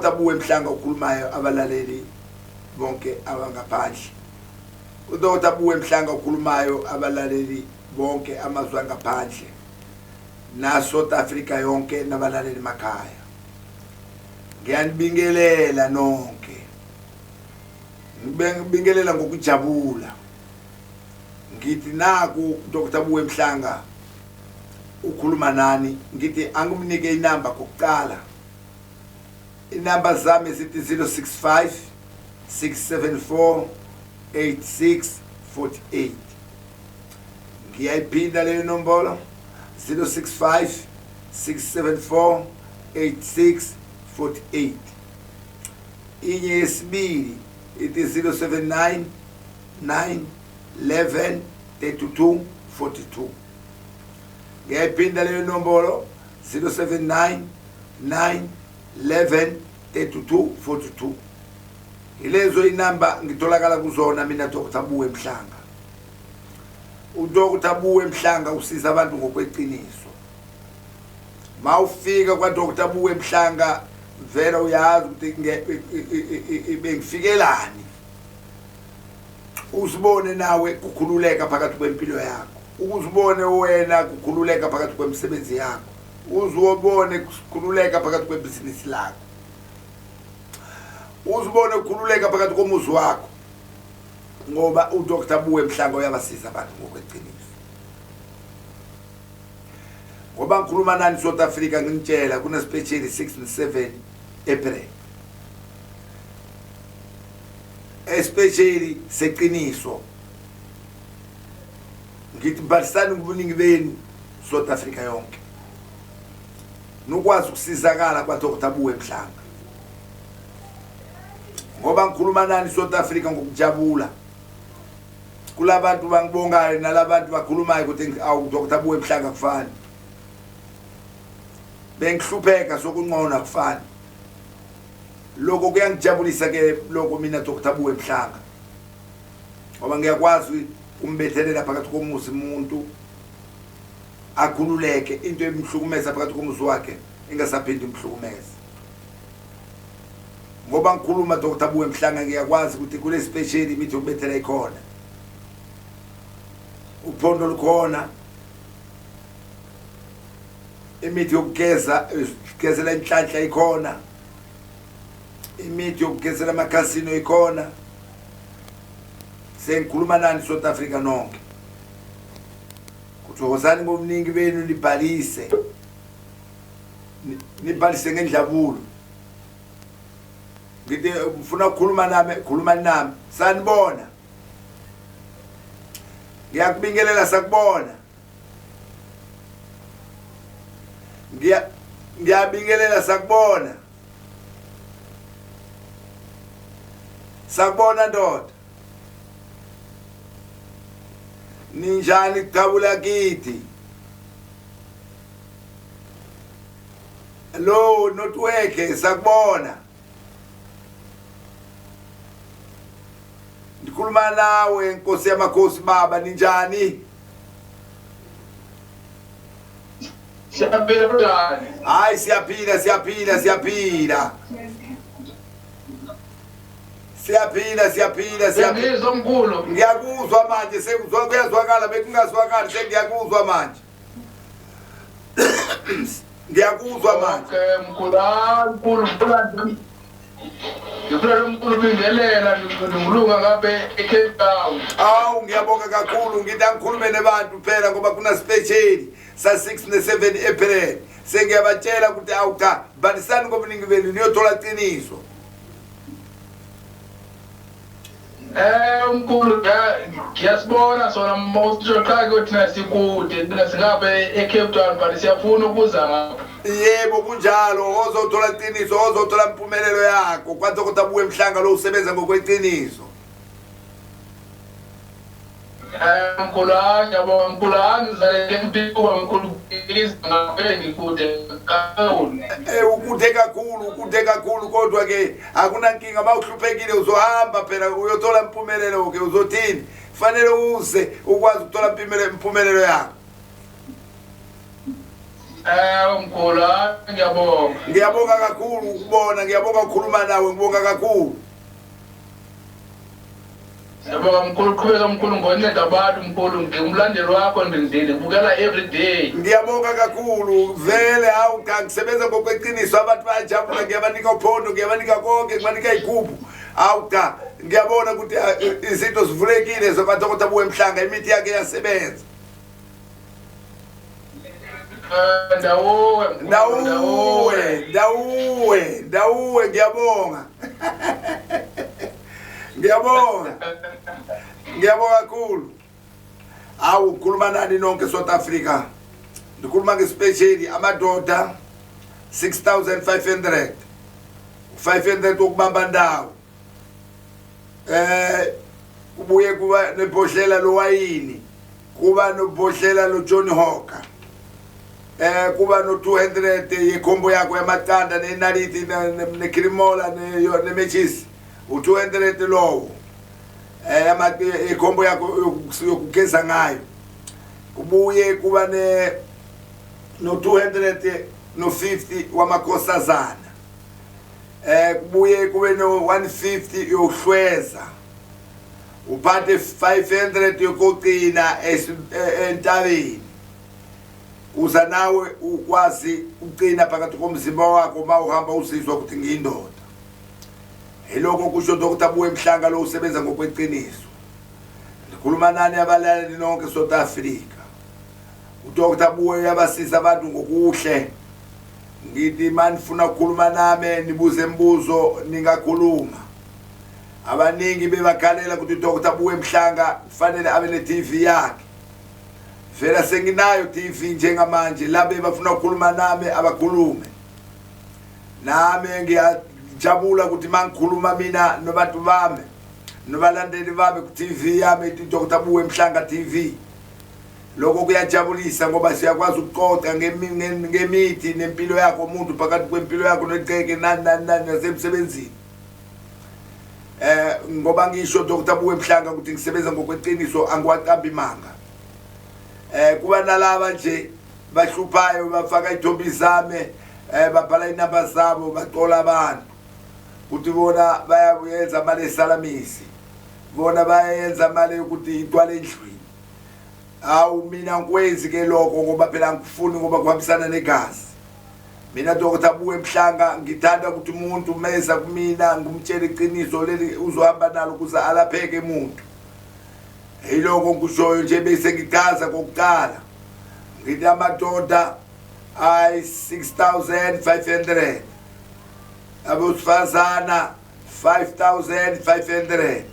uDr Buwe Mhlanga okhulumayo, abalaleli bonke abangaphandle. UDr Buwe Mhlanga okhulumayo, abalaleli bonke amazwe angaphandle na South Africa yonke nabalaleli makhaya. Ngiyanibingelela nonke. Ngibingelela ngokujabula. Ngithi naku Dr Buwe Mhlanga ukhuluma nani, ngithi angimnike inamba kokuqala. Inamba zami zithi 065 674 8648. Ngiyayiphinda leyo nombolo, 065 674 8648. Inye yesibili ithi 079 9 11 32 42. Ngiyayiphinda leyo nombolo, 079 9 11 32 42. Ilezo inamba ngitholakala kuzona mina Dr Buwe Mhlanga. UDr Buwe Mhlanga usiza abantu ngokweqiniso. Mawufika kwa Dr Buwe Mhlanga vele uyazi ukuthi bengifikelani. Uzibone nawe kukhululeka phakathi kwempilo yakho, ukuzibone wena kukhululeka phakathi kwemisebenzi yakho, uzibone kukhululeka phakathi kwebhizinisi lakho, uzibone kukhululeka phakathi komuzi wakho, ngoba uDr Buwe Mhlanga uyabasiza abantu ngokweqiniso. Ngoba ngikhuluma nani South Africa, nginitshela kunespecially 6 and 7 April, especially seqiniso. Ngithi bhalisani ngobuningi benu South Africa yonke, nokwazi ukusizakala kwa Dr Buwe Mhlanga. Ngoba ngikhuluma nani South Africa ngokujabula, kulabantu bangibongayo nalabantu bakhulumayo ukuthi awu Dr Buwe Mhlanga kufani, bengihlupheka sokungcono akufani. Lokho kuyangijabulisa ke lokho mina Dr Buwe Mhlanga, ngoba ngiyakwazi umbethelela phakathi komuzi umuntu akhululeke, into emhlukumeza phakathi komuzi wakhe ingasaphindi imhlukumeze. Ngoba ngikhuluma Dr Buwe Mhlanga, ngiyakwazi ukuthi kule special imithi yokubethela ikhona, uphondo lukhona, imithi yokugeza gezela inhlanhla ikhona, imithi yokugezela amakhasino ikhona. Sengikhuluma nani South Africa nonke, kuthokozani ngobuningi benu, nibhalise, nibhalise ngendlabulo. Ngithi ufuna ukukhuluma nami, khuluma nami. Sanibona, ngiyakubingelela. Sakubona, ngiyabingelela. Sakubona, sakubona ndoda, ninjani? Kuqhabula kithi lo notwork. Sakubona, ndikhuluma nawe nkosi yamakhosi. Baba, ninjani? Siyaphila, njani? Hayi, siyaphila, siyaphila, siyaphila, siyaphila, siyaphila, siyaphila. Ngizwa, mkhulu. Ngiyakuzwa manje, sekuzwa, kuyazwakala. Bekungazwakali, sengiyakuzwa manje, ngiyakuzwa manje. Okay mkhulu, hayi mkhulu, ngifuna lo mkhulu bingelela, ngilunga ngabe eCape Town. Awu, ngiyabonga kakhulu. Ngithi angikhulume nebantu phela ngoba kuna special sa 6 ne 7 April. Sengiyabatshela ukuthi awu cha, bhalisani ngobuningi benu niyothola qiniso. Mkhulu, ngiyasibona sona mawusho cha ke, thina sikude, thina singabe eCape Town, but siyafuna ukuza ngapha. Yebo, kunjalo, ozothola qiniso, ozothola impumelelo yakho kwaDokotela Buwe Mhlanga lo usebenza ngokweqiniso. Mkhulu, hayi ngiyabonga mkhulu, hayi ngizalele impilo mkhulu, please, ngabe ngikude kakhulu. Ukude kakhulu, ukude kakhulu, kodwa ke akunankinga. Mawuhluphekile uzohamba phela uyothola impumelelo ke, uzothini? Fanele uze ukwazi ukuthola impumelelo yakho. Mkhulu, hayi, ngiyabonga. Ngiyabonga kakhulu ukubona, ngiyabonga ukukhuluma nawe, ngibonga kakhulu. Ngiyabonga mkhulu, qhubeka mkhulu ngonceda abantu mkhulu, ngingumlandeli wakho ndibukela every day. Ngiyabonga kakhulu vele, hawu cha, ngisebenza ngokweqiniso, abantu bayajabula, ngiyabanika uphondo, ngiyabanika konke, ngibanika igubhu. Hawu cha, ngiyabona ukuthi izinto zivulekile zakwaDokotela Buwe Mhlanga, imithi yakhe iyasebenza. Ndawuwe mkhulu, Ndawuwe, ndawuwe, ndawuwe, ngiyabonga. Ngiyabonga. Ngiyabonga kakhulu. Awu, khuluma nani nonke South Africa. Ndikhuluma ngespecial amadoda 6500. 500 ukubamba ndawo. Kubuye kuba nebhodlela lowayini, kuba nobhodlela lo Johnny Hawker. Kuba no 200 yekhombo yakho yamaqanda nenaliti nekrimola nemechisi. U200 lowo. Ama ikhombo yakho yokugeza ngayo. Kubuye kuba ne no 200 no 50 wamakhosazana. Kubuye kube no 150 yokuhlweza. Uphathe 500 yokugcina entabeni. Uza nawe ukwazi ukuqina phakathi komzimba wakho uma uhamba uzizwa ukuthi ngiyindoda. Yilokho kusho Dr. Buwe Mhlanga lo usebenza ngokweqiniso. Ngikhuluma nani abalaleli nonke South Africa. uDr Buwe uyabasiza abantu ngokuhle. Ngithi manifuna ukukhuluma nami nibuze imibuzo ningakhuluma. Abaningi bebakhalela ukuthi uDr Buwe Mhlanga kufanele abe ne TV yakhe. Vela senginayo TV njengamanje, labe bafuna ukukhuluma nami abakhulume. Nami ngiyajabula ukuthi mangikhuluma mina nobantu bami nobalandeli bami ku TV yami ithi Dr Buwe Mhlanga TV. Lokho kuyajabulisa ngoba siyakwazi ukuxoxa ngemithi nempilo yakho umuntu phakathi kwempilo yakho negceke nani nani nani nasemsebenzini. Ngoba ngisho Dr Buwe Mhlanga ukuthi ngisebenza ngokweqiniso, angiwaqambi manga. Kuba nalaba nje bahluphayo bafaka ithombe zami, babhala inamba zabo baqola abantu ukuthi bona bayayenza imali esalamisi, bona bayenza imali yokuthi itwale endlini. Hawu, mina ngikwenzi ke lokho ngoba phela angifuni, ngoba kuhambisana negazi. Mina Dr Buwe Mhlanga ngithanda ukuthi umuntu meza kumina ngimtshele iqiniso leli uzohamba nalo ukuze alapheke umuntu. Yiloko ngikushoyo nje bese ngichaza kokuqala. Ngithi amadoda ay 6500, abosifazana 5500.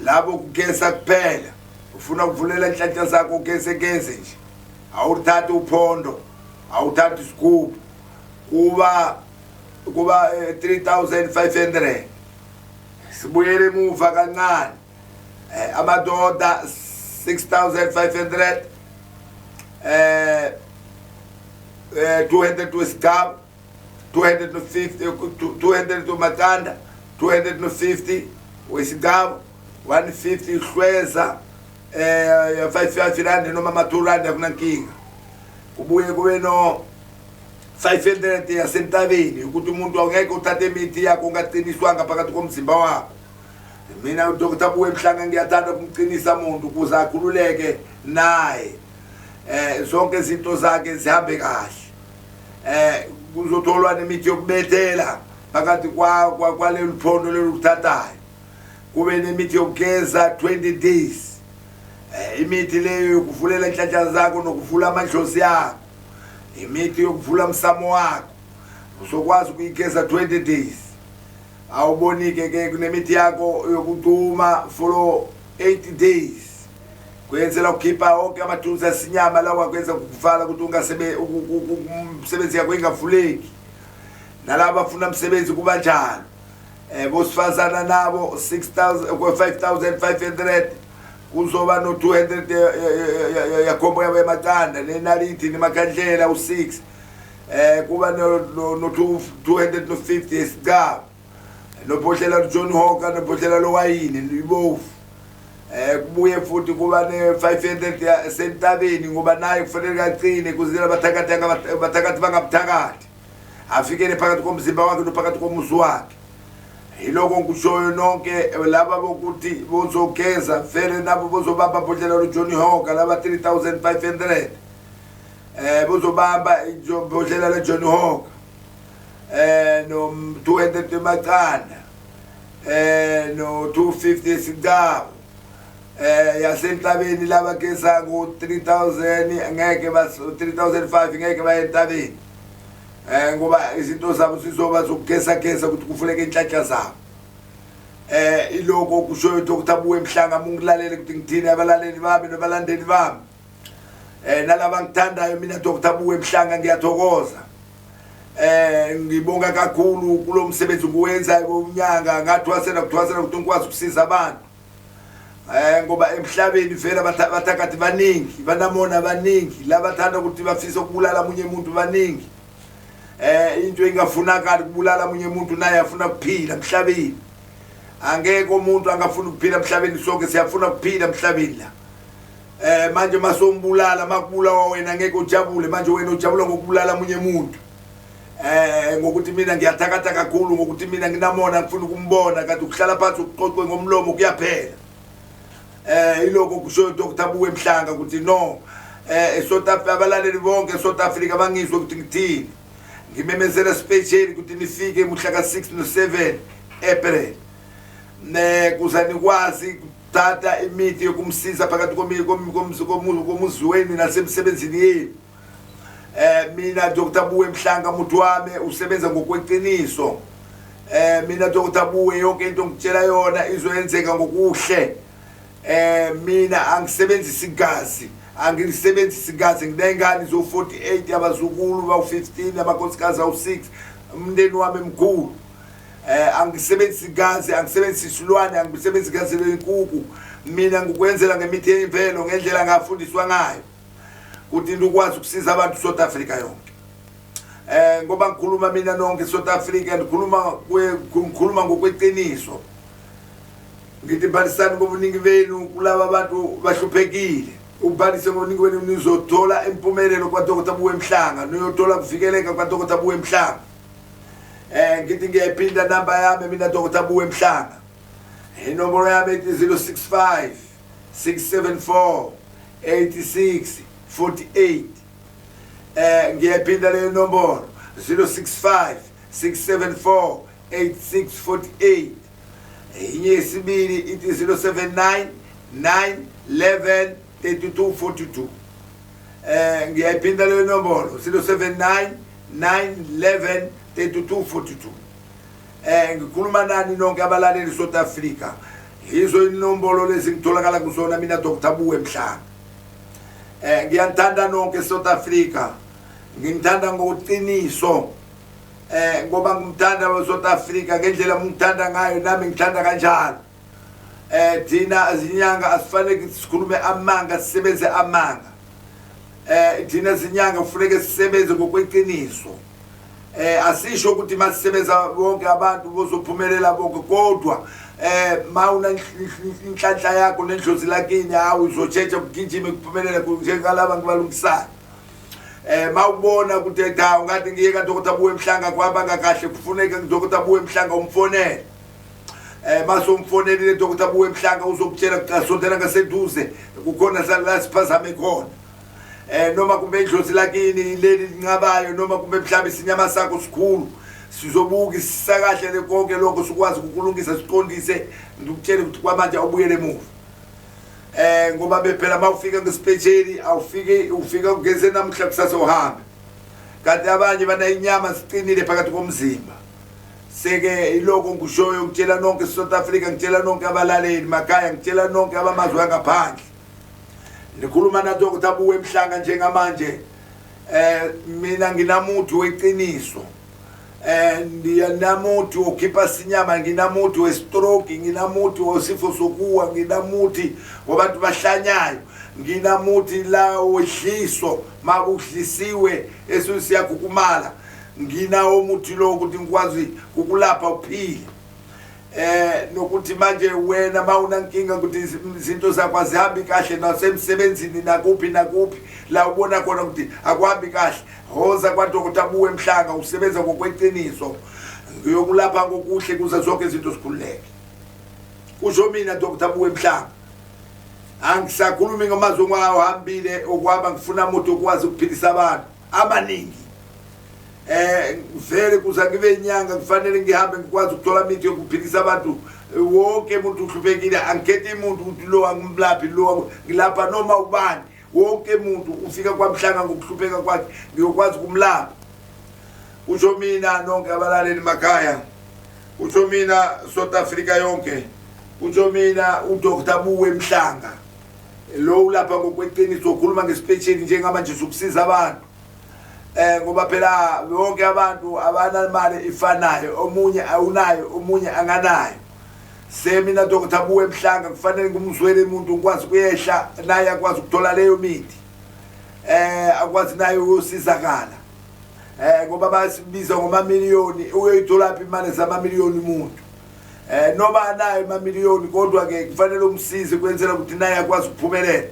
Labo kugeza kuphela, ufuna ukuvulela inhlanhla zakho ugeze geze nje, awuthathi uphondo, awuthathi isigubhu, kuba 3500. Sibuyele emuva kancane, amadoda 6500, 200 wesigaba, 250, 200 matanda, 250 wesigaba, 150 ihlweza, 55 rand noma ama 2 rand akunankinga. Kubuye kube no 500 yasentabeni ukuthi umuntu angeke uthathe imithi yakho ungaqiniswanga phakathi komzimba wakho. Mina uDr Buwe Mhlanga ngiyathanda ukumqinisa umuntu ukuze akhululeke naye, zonke izinto zakhe zihambe kahle. Kuzotholwa nemithi yokubethela phakathi kwaleli phondo leli ukuthathayo, kube nemithi yokugeza 20 days, imithi leyo yokuvulela inhlanhla zakho nokuvula amadlozi akho, imithi yokuvula umsamo wakho uzokwazi ukuyigeza 20 days. Awubonike ke kunemithi yakho yokugcuma for 80 days, kwenzela ukukhipha wonke amathunzi asinyama lawa kwenza ukuvala ukuthi ungasebe umsebenzi yakho ingavuleki. Nalaba bafuna umsebenzi kuba njalo. Bosifazana nabo 6000, 5500, kuzoba no 200 yakhombo yabo yamaqanda nenalithi nemakhandlela u6, kuba no 250 esigaba, nobhodlela John Hawker, nobhodlela lowayini ibovu. Kubuye futhi kuba ne-500 yasentabeni, ngoba naye kufanele kaqine kuzila abathakathi, abathakathi bangabuthakathi, afikele phakathi komzimba wakhe nophakathi komuzi wakhe. Yiloko ngikushoyo nonke laba bokuthi bozogeza vele nabo bozobamba bhodlela lo-Johnny Hawker, laba 3500 bozobamba ibhodlela le-Johnny Hawker no 200 emaqanda no 250 esigcawu yasentabeni. Laba geza ngo 3000 ngeke bas 3005 ngeke baye entabeni, ngoba izinto zabo zizoba zokugeza geza ukuthi kuvuleke inhlanhla zabo. Iloko kushoyo Dr. Buwe Mhlanga, mungilalele ukuthi ngithini, abalaleli bami nabalandeli bami nalaba ngithandayo. Mina Dr. Buwe Mhlanga ngiyathokoza, ngibonga kakhulu kulo msebenzi ngiwenzayo unyanga. Ngathwasela kuthwasela ukuthi ngikwazi ukusiza abantu, ngoba emhlabeni vele abathakathi baningi, banamona baningi, labathanda ukuthi bafisa ukubulala munye umuntu baningi. Into engafunakali ukubulala munye umuntu, naye afuna ukuphila emhlabeni. Angeke umuntu angafuna ukuphila emhlabeni, sonke siyafuna ukuphila emhlabeni la. Manje masombulala, makubulawa wena ngeke ujabule. Manje wena ujabula ngokubulala munye umuntu, ngokuthi mina ngiyathakatha kakhulu, ngokuthi mina nginamona, ngifuna ukumbona, kanti ukuhlala phansi ukuxoxe ngomlomo kuyaphela. Iloko kusho Dr. Buwe Mhlanga ukuthi no, eSouth Africa, abalaleli bonke eSouth Africa bangizwe ukuthi ngithini. Ngimemezela special ukuthi nifike mhla ka-6 no-7 April, ne kuze nikwazi ukuthatha imithi yokumsiza phakathi komuzi wenu nasemsebenzini yenu. Mina Dr Buwe Mhlanga, umuntu wami usebenza ngokweqiniso. Mina Dr Buwe, yonke into ngitshela yona izoyenzeka ngokuhle. Mina angisebenzisi igazi, angilisebenzisi igazi. Nginey'ngane zo-48, abazukulu bawu-15, amakhosikazi awu-6, umndeni wami mkhulu. Angisebenzisi igazi, angisebenzisi isilwane, angisebenzisi igazi lenkukhu. Mina ngikwenzela ngemithi yemvelo, ngendlela ngafundiswa ngayo ukuthi ndikwazi ukusiza abantu South Africa yonke. Ngoba ngikhuluma mina nonke South Africa, ngikhuluma ngokweqiniso. Ngithi bhalisani ngobuningi benu kulaba bantu bahluphekile, ubhalise ngobuningi benu, nizothola impumelelo kwaDr Buwe Mhlanga, niyothola kuvikeleka kwaDr Buwe Mhlanga. Ngithi ngiyayiphinda namba yami, mina Dr Buwe Mhlanga, inombolo yami ithi 065 674 86 48. Ngiyayiphinda leyo nombolo, 065 674 8648. Inye yesibili ithi 079 9 11 32 42. Ngiyayiphinda leyo nombolo, 079 9 11 32 42. Ngikhuluma nani nonke abalaleli South Africa, yizo inombolo lezi ngitholakala kuzona mina Dr Buwe Mhlanga. Ngiyanithanda nonke South Africa, ngingithanda ngoqiniso, ngoba ngimthanda we South Africa ngendlela ngithanda ngayo, nami ngithanda kanjalo. Thina izinyanga asifanele sikhulume amanga, sisebenze amanga. Thina izinyanga kufuneka sisebenze ngokweqiniso. Asisho ukuthi masisebenza bonke abantu bozophumelela bonke, kodwa mawuna inhlanhla yakho nendlozi lakini, hawu, uzotshentsha kugijime kuphumelele njengalaba ngibalungisayo. Mawubona ukuthi cha, ungathi ngiye kaDr Buwe Mhlanga kuhamba kahle, kufuneka Dr Buwe Mhlanga umfonele. Masomfonelile Dr Buwe Mhlanga, uzokutshela ukuthi sondela ngaseduze, kukhona la siphazame khona, noma kumbe idlozi lakini leli linqabayo, noma kumbe mhlawumbe isinyama sakho sikhulu. Sizobuka isisakahle le konke lokho, sikwazi ukukulungisa, siqondise, ngikutshele ukuthi kwamanje awubuyele emuva, ngoba bephela mawufika ngesipesheli awufiki, ufika ugeze namuhla, kusasa uhambe, kanti abanye bana inyama siqinile phakathi komzimba. Seke iloko ngishoyo, ngitshela nonke South Africa, ngitshela nonke abalaleli makhaya, ngitshela nonke abamazwe angaphandle. Nikhuluma na Dr Buwe Mhlanga njengamanje. Mina nginamuthi weqiniso, nginamuthi okhipha sinyama, nginamuthi we-stroke, nginamuthi wesifo sokuwa, nginamuthi wabantu bahlanyayo, nginamuthi la wedliso, makudlisiwe esiyakhukumala. Nginawo umuthi lo ukuthi ngikwazi ukulapha uphile. Nokuthi manje wena mawunankinga ukuthi izinto zakho azihambi kahle nasemsebenzini nakuphi nakuphi la ubona khona ukuthi akuhambi kahle, hoza kwaDr Buwe Mhlanga, usebenza ngokweqiniso, ngiyokulapha ngokuhle kuze zonke izinto zikhululeke. Kusho mina Dr Buwe Mhlanga. Angisakhulumi ngamazwi ongawahambile okuhamba ngifuna umuntu okwazi ukuphilisa abantu abaningi. Vele kuze ngibe inyanga kufanele ngihambe ngikwazi ukuthola imithi yokuphilisa abantu. Wonke umuntu uhluphekile, angikhethi umuntu ukuthi lo angimlaphi lo, ngilapha noma ubani. Wonke umuntu ufika kwaMhlanga ngokuhlupheka kwakhe, ngiyokwazi ukumlapha. Kusho mina nonke abalaleli makhaya, kusho mina South Africa yonke, kusho mina uDr Buwe Mhlanga lo ulapha ngokweqiniso, ukhuluma ngesipesheli njengamanje sokusiza abantu. Ngoba phela bonke abantu abanamali ifanayo, omunye awunayo, omunye anganayo. Semina Dr Buwe Mhlanga kufanele ngumzwele umuntu, ngikwazi kuyehla naye akwazi ukuthola leyo mithi, akwazi naye uyosizakala. Ngoba basibiza ngomamiliyoni, uyoyithola phi imali zamamiliyoni umuntu? Noma anayo amamiliyoni, kodwa ke kufanele umsize kwenzela ukuthi naye akwazi ukuphumelela,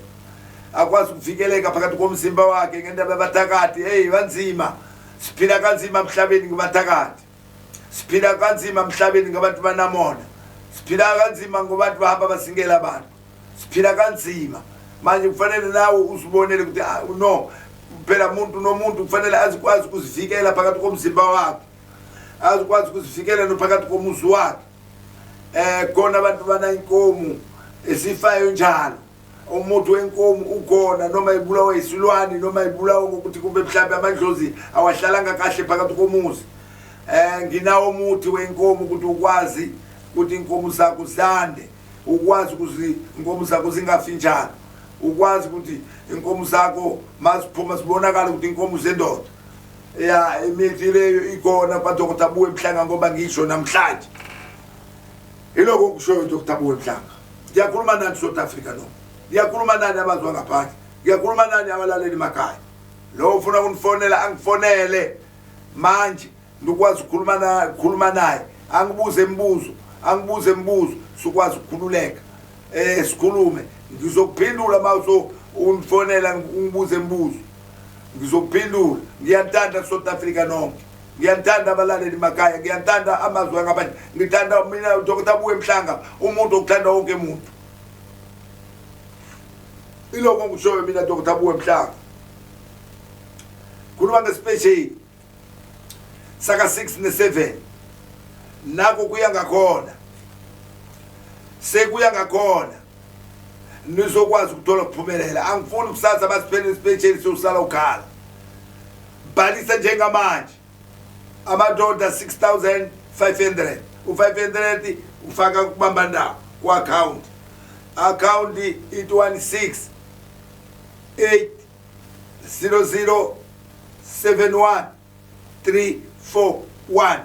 akwazi ukuvikeleka phakathi komzimba wakhe ngendaba yabathakathi. Hey, banzima, siphila kanzima emhlabeni ngabathakathi, siphila kanzima emhlabeni ngabantu banamona, siphila kanzima ngobantu bahamba basingela abantu, siphila kanzima. Manje kufanele nawe uzibonele ukuthi no, phela umuntu nomuntu kufanele azikwazi ukuzivikela phakathi komzimba wakhe, azikwazi ukuzivikela nophakathi komuzi wakhe. Khona abantu bana inkomo esifayo njalo, umuthi wenkomo ukhona, noma ibulawa isilwane, noma ibulawa ngokuthi kumbe mhlawumbe amadlozi awahlalanga kahle phakathi komuzi. Nginawo umuthi wenkomo ukuthi ukwazi ukuthi inkomo zakho zande, ukwazi ukuthi inkomo zakho zingafi njalo, ukwazi ukuthi inkomo zakho maziphuma zibonakala ukuthi inkomo zendoda. Ya, imithi leyo ikhona kwaDr Buwe Mhlanga, ngoba ngisho namhlanje iloko okushoyo Dr Buwe Mhlanga. Ngiyakhuluma nani South Africa, no, ngiyakhuluma nani abazwa ngaphandle, ngiyakhuluma nani abalaleli emakhaya. Lo ufuna ukunifonela angifonele manje, ngikwazi ukukhuluma na khuluma naye, angibuze imibuzo, angibuze imibuzo, sikwazi ukukhululeka, sikhulume. Ngizokuphendula mawuso ungifonela ungibuze imibuzo, ngizokuphendula. Ngiyanthanda South Africa nonke, ngiyanthanda abalaleli emakhaya, ngiyanthanda amazwi angaphandle, ngithanda mina Dr Buwe Mhlanga, umuntu okuthanda wonke umuntu. Ilokho ngishoyo mina Dr Buwe Mhlanga. Khuluma ngespecial saka 6 ne 7, nako kuya ngakhona, sekuya ngakhona nizokwazi ukuthola ukuphumelela. Angifuni kusasa basiphele special sewusala ukhala. Bhalisa njengamanje amadoda 6500, u500 ufaka kubamba ndawo ku account, account it 16 8 00 71 341,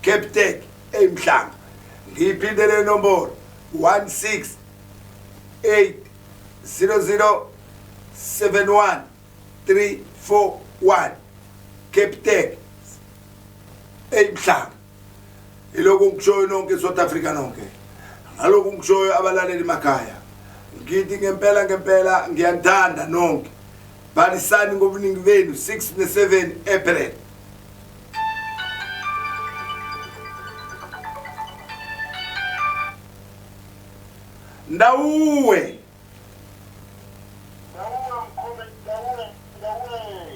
Capitec eMhlanga. Ngiyiphinde le nombolo, 16 8 00 71 341, Capitec eMhlanga. Ilokhu ngishoyo nonke South Africa nonke, ngalokhu ngishoyo abalaleli emakhaya, ngithi ngempela ngempela ngiyanthanda nonke. Bhalisani ngobuningi benu 6 ne 7 April. Ndawuwe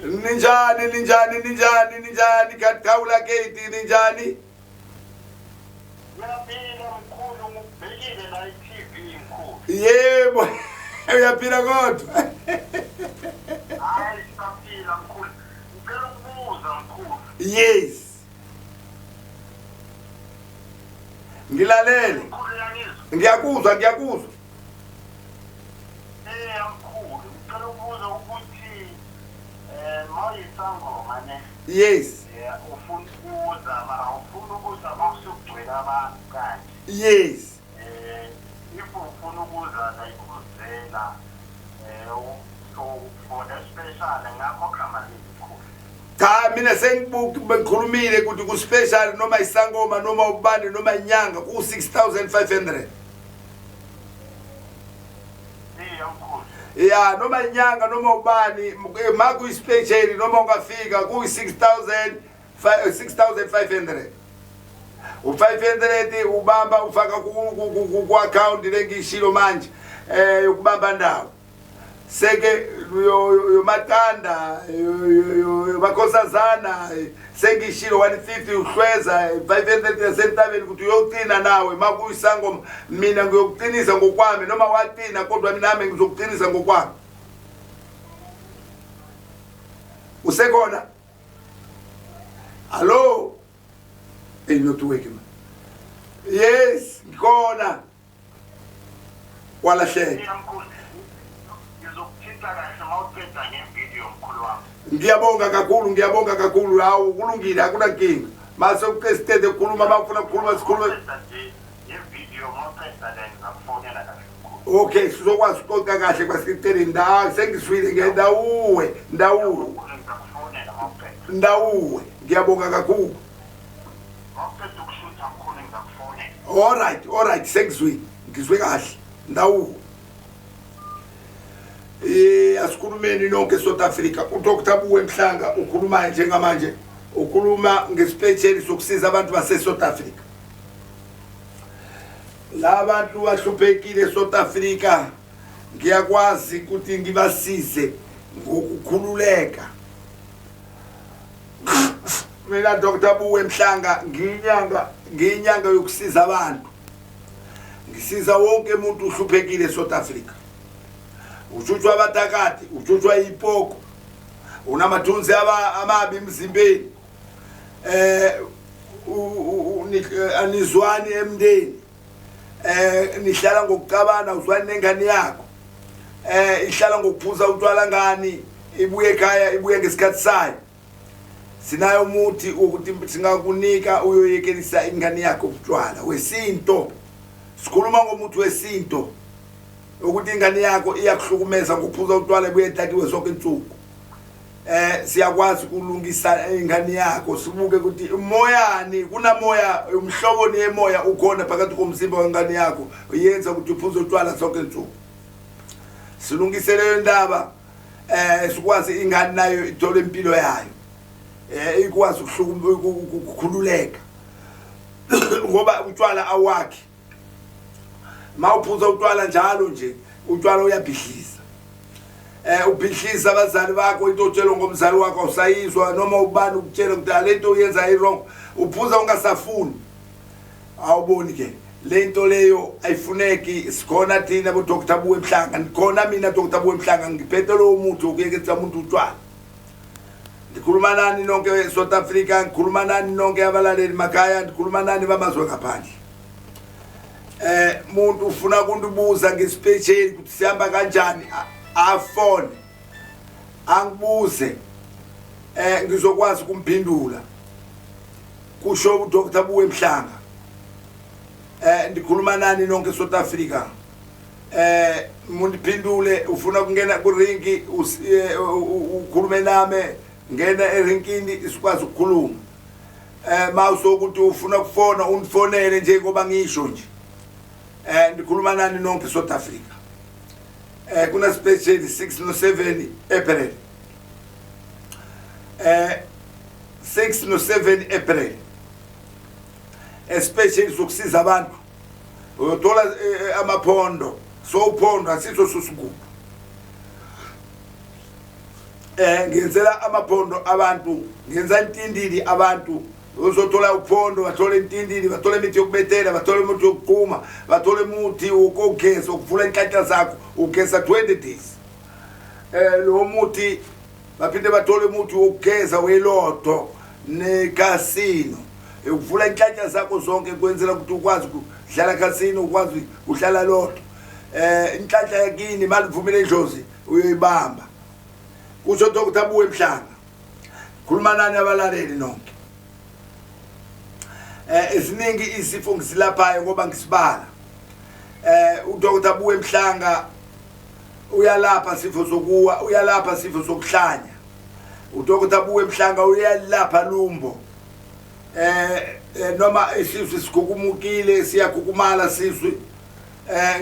ninjani, ninjani, ninjani, ninjani Kathawula Gate, ninjani? Ngiyaphila mkhulu, ngikubhekile la i-TV mkhulu. Yebo, uyaphila kodwa? Hayi, siyaphila mkhulu. Ngicela ukubuza mkhulu. Yes. Ngilalele. Mkhulu, uyangizwa? Ngiyakuzwa, ngiyakuzwa. Mkhulu, ngicela ukubuza ukuthi mawuyisangoma ne? Yes. Ufuna ukuza mara ufuna ukuza makusugcwele abantu kanje. Yes. If ufuna ukuza like uzela so for the special ngakhokha malini mkhulu? Cha, mina sengikhulumile ukuthi ku special noma isangoma noma ubani noma inyanga ku 6500. Iya mkhulu. Ya, noma inyanga noma ubani, ma kuyi special noma ungafika ku 6000 6500. U500 ubamba ufaka ku account lengishilo manje yokubamba ndawo. Seke yomatanda yomakhosazana sengishilo 150 uhlweza 500 yasentabeni ukuthi uyoqina nawe makuyisangoma, mina ngiyokuqinisa ngokwami noma waqina kodwa mina nami ngizokuqinisa ngokwami. Usekhona? Hallo? Network ma. Yes, ngikhona. Walahleka. Iya mkhulu. Ngizokuthinta kahle mawuqeda ngevideo mkhulu wami. Ngiyabonga kakhulu, ngiyabonga kakhulu. Hawu, kulungile, akunankinga. Mase uqesitede ukukhuluma, bafuna ukukhuluma sikhulume. Mawuqeda nje ngevideo, mawuqeda la ngizakufonela kahle mkhulu. Okay, sizokwazi ukuxoxa kahle kwasicela ndawo sengizwile ngendawuwe, ndawuwe. Mkhulu ngizakufonela mawuqeda. Ndawuwe. Ngiyabonga kakhulu. Mawuqeda ukushutha mkhulu ngizakufonela. All right, all right, sengizwile. Ngizwe kahle. Ndawuwe. Asikhulumeni nonke South Africa. uDr Buwe Mhlanga ukhuluma njengamanje, ukhuluma ngesipesheli sokusiza abantu base South Africa. La bantu bahluphekile South Africa, ngiyakwazi ukuthi ngibasize ngokukhululeka. Mina Dr Buwe Mhlanga ngiyinyanga yokusiza abantu. Ngisiza wonke umuntu uhluphekile eSouth Africa. Ushutshwa abathakathi, ushutshwa ipoko, unamathunzi amabi emzimbeni, anizwani emndeni, nihlala ngokucabana, uzwani nengane yakho, ihlala ngokuphuza utshwala ngani, ibuye ekhaya, ibuye ngesikhathi sayo. Sinayo umuthi ukuthi singakunika uyoyekelisa ingane yakho utshwala wesinto. Sikhuluma ngomuthi wesinto ukuthi ingane yakho iyakuhlukumeza ngokuphuza utshwala, ibuye idakiwe zonke insuku. Siyakwazi ukulungisa ingane yakho, sibuke ukuthi umoyani, kunamoya umhlobo nemoya ukhona phakathi komzimba wengane yakho uyenza ukuthi uphuze utshwala zonke insuku. Silungise leyo ndaba, sikwazi ingane nayo ithole impilo yayo, ikwazi ukukhululeka ngoba utshwala awakhi. Mawuphuza utshwala njalo nje, utshwala uyabhidliza. Ubhidliza abazali bakho, into otshelwa ngomzali wakho awusayizwa, noma ubani ukutshela ukuthi le nto uyenza i-wrong, uphuza ungasafuni. Awuboni ke le nto leyo ayifuneki. Sikhona thina bo Dr Buwe Mhlanga, ngikhona mina Dr Buwe Mhlanga, ngiphethe lowo muthi wokuyeketha umuntu utshwala. Ngikhuluma nani nonke South Africa, ngikhuluma nani nonke abalaleli makhaya, ngikhuluma nani bamazwe ngaphandle. Muntu ufuna kundibuza ngesipesheli ukuthi sihamba kanjani, afone angibuze, ngizokwazi ukumphendula, kusho uDr Buwe Mhlanga. Ndikhuluma nani nonke South Africa. Mundiphendule, ufuna ukungena kurinki ukhulume nami, ngena erinkini sikwazi ukukhuluma. Mawusokuthi ufuna ukufona ungifonele njengoba ngisho nje. Ndikhuluma nani nonke South Africa. Kuna special 6 no 7 April. 6 no 7 April. Especially sokusiza abantu. Uyothola amaphondo, so uphondo asiso susigubu. Ngenzela amaphondo abantu, ngenza intindili abantu. Uzothola uphondo, bathole intindili, bathole imithi yokubethela, bathole umuthi wokuquma, bathole umuthi wokugeza, ukuvula inhlanhla zakho, ugeza 20 days. Lo muthi baphinde bathole umuthi wokugeza welodo nekasino, ukuvula inhlanhla zakho zonke, kwenzela ukuthi ukwazi ukudlala kasino, ukwazi ukudlala lodo. Inhlanhla yakini malivumile idlozi uyoyibamba, kusho Dr Buwe Mhlanga. Khuluma nani abalaleli nonke. Eziningi izifo ngisilaphayo ngoba ngisibala. uDr Buwe Mhlanga uyalapha sifo sokuwa, uyalapha sifo sokuhlanya. uDr Buwe Mhlanga uyalapha lumbo. Noma isisu sikhukumukile, siyakhukumala sisu,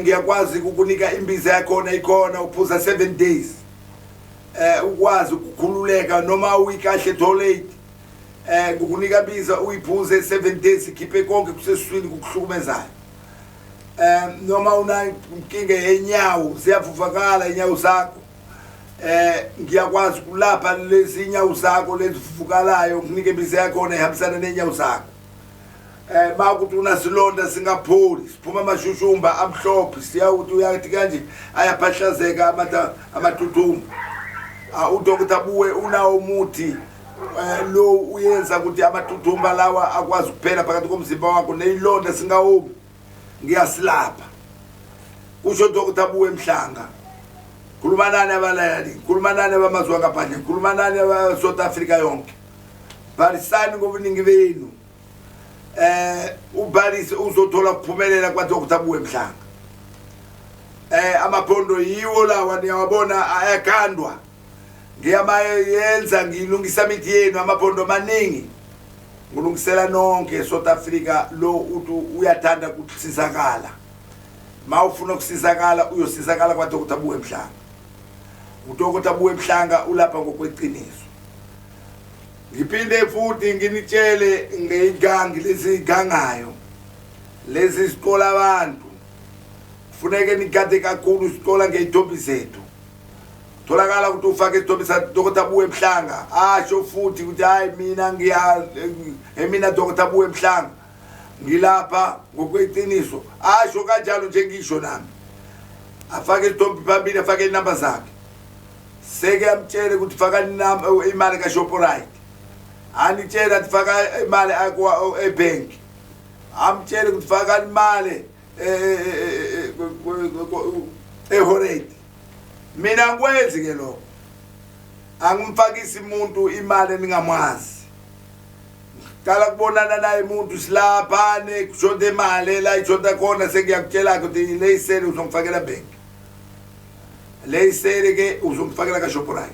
ngiyakwazi ukukunika imbiza yakhona, ikhona, uphuza 7 days, ukwazi ukukhululeka. Noma uyikahle toilet, ngukunika imbiza uyiphuze 7 days, ikhiphe konke kusesiswini kukuhlukumezayo. Noma unankinga yenyawo, ziyavuvakala inyawo zakho, ngiyakwazi ukulapha lezi inyawo zakho lezivuvukalayo, nginike imbiza yakhona ihambisana nenyawo zakho. Makuthi unasilonda singapholi, siphuma amashushumba amhlophe, siyawuthi uyathi kanje ayaphahlazeka amathuthumbo. uDr Buwe unawo umuthi lo uyenza ukuthi amathuthumba lawa akwazi ukuphela phakathi komzimba wakho, neyilonda singawomi, ngiyasilapha, kusho Dr Buwe Mhlanga. Khuluma nani abalaleli, khuluma nani abamazwe angaphandle, khuluma nani aba-South Africa yonke. Bhalisani ngobuningi benu, ubhalise uzothola ukuphumelela kwa Dr Buwe Mhlanga. Amaphondo yiwo lawa niyawabona ayakhandwa, ngiyamayenza, ngilungisa imithi yenu, amaphondo amaningi ngilungisela nonke South Africa. Lo uthi uyathanda ukusizakala, mawufuna ukusizakala uyosizakala kwa Dr Buwe Mhlanga. uDr Buwe Mhlanga ulapha ngokweqiniso. Ngiphinde futhi nginitshele ngeyigangi lezi gangayo lezi siqola abantu, kufuneke nigade kakhulu, siqola ngey'ntombi zethu. Tholakala ukuthi ufake isithombe sa Dr Buwe Mhlanga, asho futhi ukuthi hayi mina ngiya mina Dr Buwe Mhlanga ngilapha ngokweqiniso, asho kanjalo nje ngisho nami, afake isithombe phambili, afake inamba zakhe, seke amtshele ukuthi faka imali kaShoprite, anitshele athi faka imali ebhenki, amtshele ukuthi faka imali ehorate. Mina angikwenzi ke lokho, angimfakisi umuntu imali eningamazi. Qala kubonana naye umuntu silaphane, kushoda imali la ishoda khona, sengiyakutshela ukuthi le isele uzongifakela bank, le isele ke uzongifakela kaShoprite,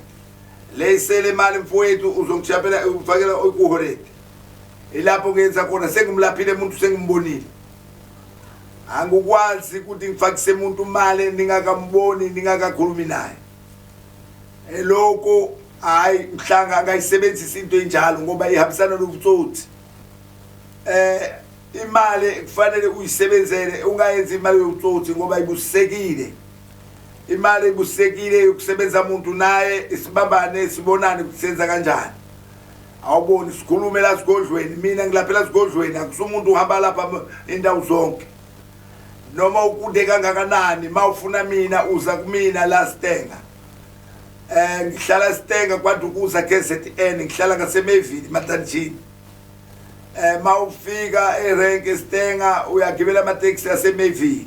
le isele imali mfowethu uzongishapela ufakela kuhorate. Ilapho ngenza khona, sengimlaphile umuntu, sengimbonile. Angikwazi ukuthi ngifakise umuntu imali ningakamboni, ningakakhulumi naye. Eloko hayi Mhlanga akayisebenzisi into enjalo ngoba ihambisana nobutsotsi. Imali kufanele uyisebenzele, ungayenzi imali yobutsotsi ngoba ibusekile. Imali ibusekile yokusebenza umuntu naye, isibambane sibonane ukuthi senza kanjani. Awuboni sikhulume la sigodlweni, mina ngilaphela sigodlweni, akusumuntu uhamba lapha indawo zonke. Noma ukude kangakanani, mawufuna mina uza kumina la Stenga. Ngihlala Stenga kwaDukuza KZN, ngihlala ngaseMayville Matanjini. Mawufika erenke Stenga uyagibela amateksi aseMayville.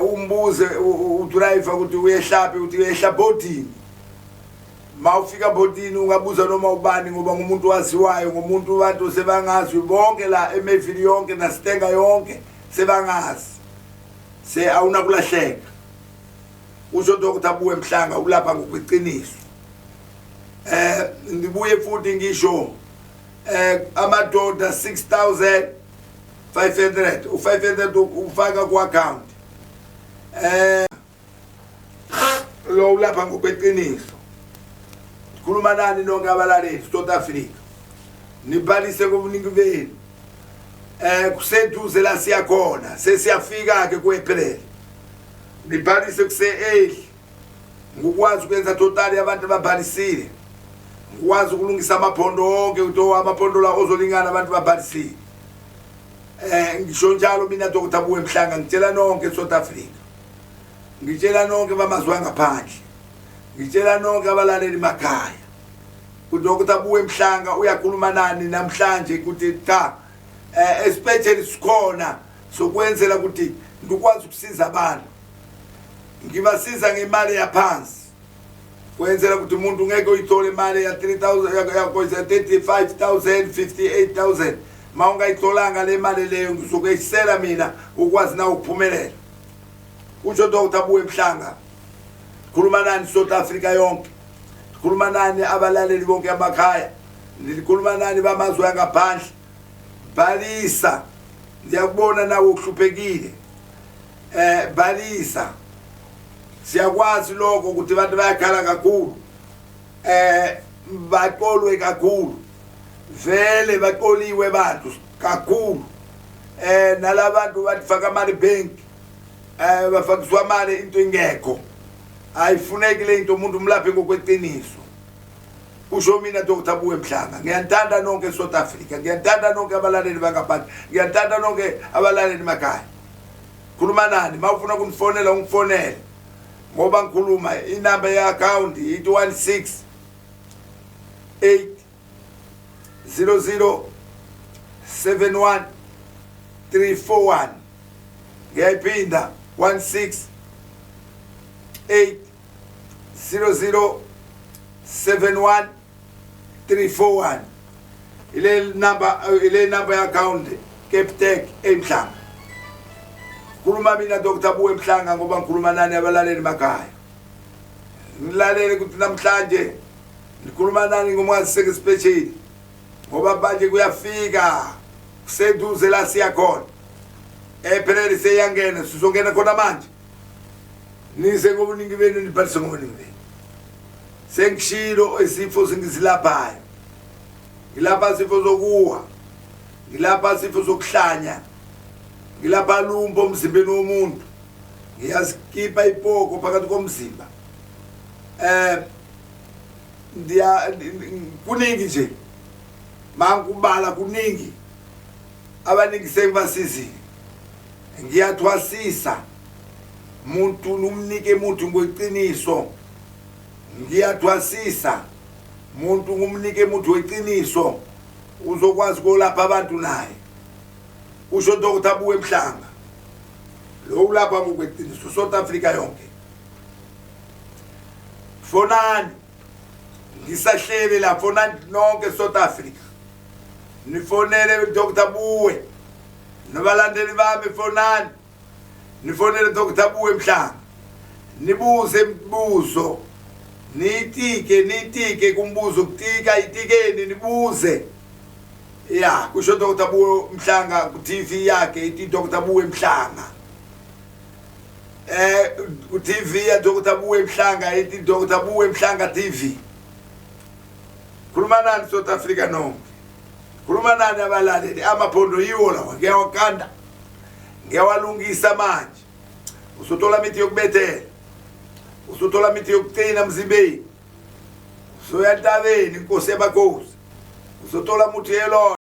Umbuze udriver ukuthi uyehlaphi, ukuthi uyehla bodini. Mawufika bodini ungabuza noma ubani ngoba ngumuntu waziwayo, ngumuntu abantu sebangazi bonke la eMayville yonke naStenga yonke sebangazi. Se awunakulahleka. Usho Dr Buwe Mhlanga ulapha ngokweqiniso. Ngibuye futhi ngisho amadoda 6500, u500 ufaka ku account. Lo ulapha ngokweqiniso. Khuluma nani nonke abalaleli South Africa. Nibhalise ngobuningi benu. Kuseduze la siyakhona, sesiyafika ke kuApril. Nibhalise kuse early. Ngikwazi ukwenza total yabantu ababhalisile. Ngikwazi ukulungisa amaphondo wonke ukuthi amaphondo la ozolingana abantu babhalisile. Ngisho njalo mina Dr Buwe Mhlanga, ngitshela nonke South Africa. Ngitshela nonke bamazwe angaphandle. Ngitshela nonke abalaleli emakhaya. uDr Buwe Mhlanga uyakhuluma nani namhlanje ukuthi cha, especially sikhona sokwenzela ukuthi ngikwazi ukusiza abantu. Ngibasiza ngemali yaphansi. Kwenzela ukuthi umuntu ngeke uyithole imali ya 3000 ya 35000, 58000. Mawungayitholanga le mali leyo ngizokuyisela mina ukwazi na ukuphumelela. Usho Dr Buwe Mhlanga. Khuluma nani South Africa yonke. Ndikhuluma nani abalaleli bonke amakhaya, ndikhuluma nani bamazwe angaphandle. Bhalisa, ngiyakubona nawe uhluphekile. Bhalisa, siyakwazi lokho ukuthi abantu bayakhala kakhulu, baqolwe kakhulu, vele baqoliwe bantu kakhulu. Nalabantu bathi imali bank, bafakiswa imali into ingekho, ayifuneki le into. Umuntu umlaphe ngokweqiniso, kusho mina Dr Buwe Mhlanga. Ngiyanithanda nonke eSouth Africa, ngiyanithanda nonke abalaleli bangaphandle, ngiyanithanda nonke abalaleli emakhaya. Khuluma nani, mawufuna kunifonela ungifonele ngoba ngikhuluma. Inamba ye-account ithi 16 8 00 71 341. Ngiyayiphinda, 16 8 00 71 341. Ile number ye-account, Capitec, eMhlanga. Khuluma mina Dr Buwe Mhlanga ngoba ngikhuluma nani abalaleli makhaya. Ngilalele ukuthi namhlanje ngikhuluma nani ngomwaziseke special ngoba manje kuyafika, kuseduze la siya khona. Ephelele seyangena, sizongena khona manje. Nize ngobuningi benu, nibhalise ngobuningi benu. Sengishilo izifo sengizilaphayo. Ngilapha izifo zokuwa, ngilapha izifo zokuhlanya, ngilapha lumbo emzimbeni womuntu, ngiyazikhipha ipoko phakathi komzimba. Ndiya kuningi nje mangikubala, kuningi, abaningi sengibasizile. Ngiyathwasisa muntu, umnike muntu ngweqiniso. Ngiyathwasisa muntu, ngumnike muntu weqiniso, uzokwazi kolapha abantu naye, usho Dr Buwe Mhlanga lo ulapha ngokweqiniso South Africa yonke. Fonani, ngisahleli la, fonani nonke South Africa, nifonele Dr Buwe nabalandeli bami. Fonani, nifonele Dr Buwe Mhlanga, nibuze imibuzo, nitike nitike kumbuzo kutika itikeni, nibuze. Ya, kusho Dr Buwe Mhlanga ku TV yakhe ithi Dr Buwe Mhlanga. Ku TV ya Dr Buwe Mhlanga ithi Dr Buwe Mhlanga TV. Khuluma nani South Africa nonke, khuluma nani abalaleli. Amaphondo yiwo lawa, ngiyawakanda, ngiyawalungisa manje. Usuthola imithi yokubethela, usuthola imithi yokuqina emzimbeni, usuya entabeni inkosi yamakhosi, usuthola umuthi yelona.